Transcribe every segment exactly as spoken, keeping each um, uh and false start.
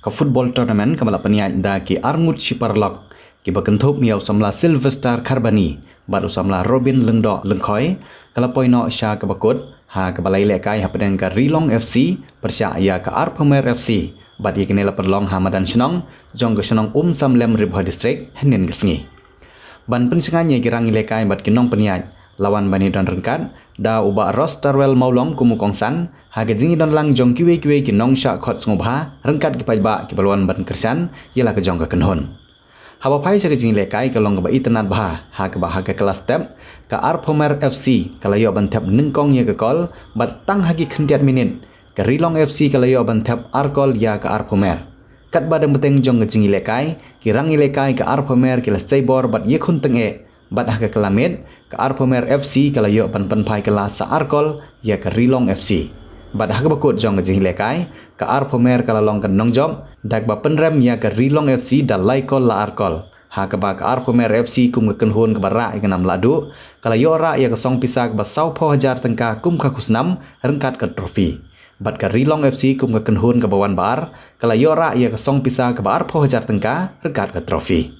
Ka football tournament kaba la pynïaid da ki arngut shiparalok kiba kynthup ïa u samla Sylvester Kharbani bad u samla Robin Lyngdoh Lyngkhoi ka la poi noh sha kaba kut ha kaba la ïalehkai hapdeng ka Ri Long F C pyrshah ïa ka Arphew Mer F C bad ïa kine la pynlong ha madan shnong jong ka shnong Umsamlem, Ri Bhoi District, hynnin ka sngi. Ban pynshngaiñ ïa ki rangïalehkai bad ki nongpynïaid, la wan ban ïadon ryngkat da u Bah Rostarwell Mawlong kum u kongsan ha ka jingïadon lang jong kiwei kiwei ki nongshah khot sngewbha ryngkat ki paidbah kiba la wan ban kyrshan ïa la ka jong ka kynhun. Haba phai sha ka jingïalehkai ka long kaba itynnad bha ha kaba ha ka kylla step ka Arphew Mer F C ka la ïoh ban thep nyngkong ïa ka kol bad tang ha ki khyndiat minit ka Ri Long F C ka la ïoh ban thep ar kol ïa ka Arphew Mer. Katba dang bteng jong ka jingïalehkai, ki rangïalehkai ka Arphew Mer ki la sei bor bad ïakhun tyngeh bad ha ka kylla miet ka Arphew Mer F C ka la ïoh ban pynphai kylla sa ar kol ïa ka Ri Long F C. Bad ha kaba kut jong ka jingïalehkai ka Arphew Mer ka la long ka nongjop da kaba pynrem ïa ka Ri Long F C da lai kol la ar kol. Ha kaba ka Arphew Mer F C kum ka kynhun kaba rah ïa ka nam lahduh ka la ïoh rah ïa ka song pisa kaba sawphew hajar tyngka kum ka khusnam ryngkat ka trophy. Bad ka Ri Long F C kum ka kynhun kaba wan ba ar ka la ïoh rah ïa ka song pisa kaba arphew hajar tyngka ryngkat ka trophy.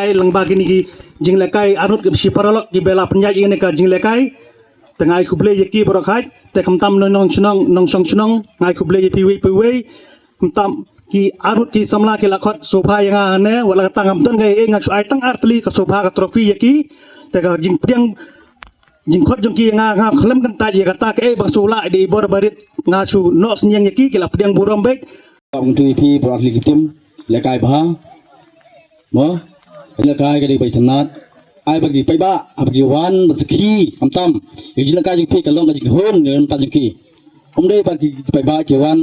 Ai lang ba kine ki jinglehkai arngut ki shi paralok kiba la pynïaid ïa kane ka jinglehkai. Te nga ai khublei ïa ki baroh khat, te khamtam nongshong shnong, nongshong shnong, nga ai khublei ïa phi uwei pa uwei. Khamtam ki arngut ki samla ki la khot sngewbha ïa nga hangne, wat la ka tang ngam don kaei, nga shu ai tang ar tylli ka sngewbha ka trophy ïa ki. Te ka jingpdiang jingkhot jong ki ïa nga, ngam khlem kyntait ïa kata kaei ba nga shu lah, dei bor barit nga shu noh synñiang ïa ki, ki la pdiang burom beit. Kum tu ïa phi baroh ar tylli ki team lehkai bha. Mo, lehkai ka dei ba itynnad. Ai ba ki paidbah, ai ba ki wan ba sakhi khamtam. Ïa ka jinglehkai jong phi ka long ka jinghun ïa ka jong ki. Ym dei ba ki paidbah ki wan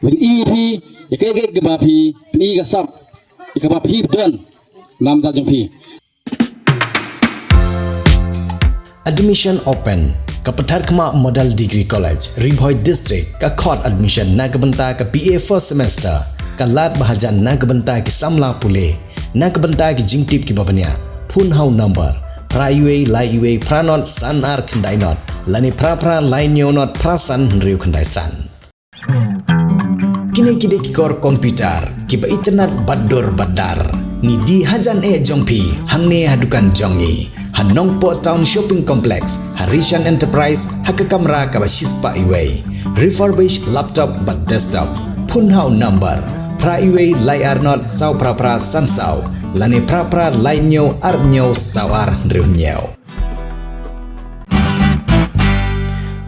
ban i phi ïa kaei kaei kaba phi pyni ka sap, ïa kaba phi don na ka bynta jong phi. Admission open. Ka Patharkhmah Model Degree College, Ri Bhoi District, ka khot admission na ka bynta ka B A first semester. Ka lad ba hajan na ka bynta ki samla pule. Na ka bynta ki jingtip kiba bniah, phone ha u number phra wei lai wei phra not san ar khyndai not lane phra phra lai hynñiew not phra san hynriew khyndai san. Kine ki dei ki kor computer kiba itynnad bad dur bad dar. Ngi die hajan eh jong phi hangne ha dukan jong ngi ha Nongpoh Town Shopping Complex, ha Rishan Enterprise, ha ka kamra kaba shispah wei. Refurbish laptop bad desktop. Phone ha u number phra wei lai ar not saw phra phra san saw lane phra phra lai hynñiew ar hynñiew saw ar hynriew hynñiew.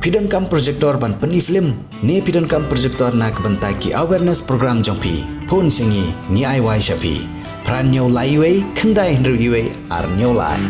Phi donkam projector ban pyni film ne phi donkam projector na ka bynta ki awareness program jong phi? Phone sha ngi, ngi ai wai sha phi. Phra hynñiew lai wei khyndai hynriew wei ar hynñiew lai.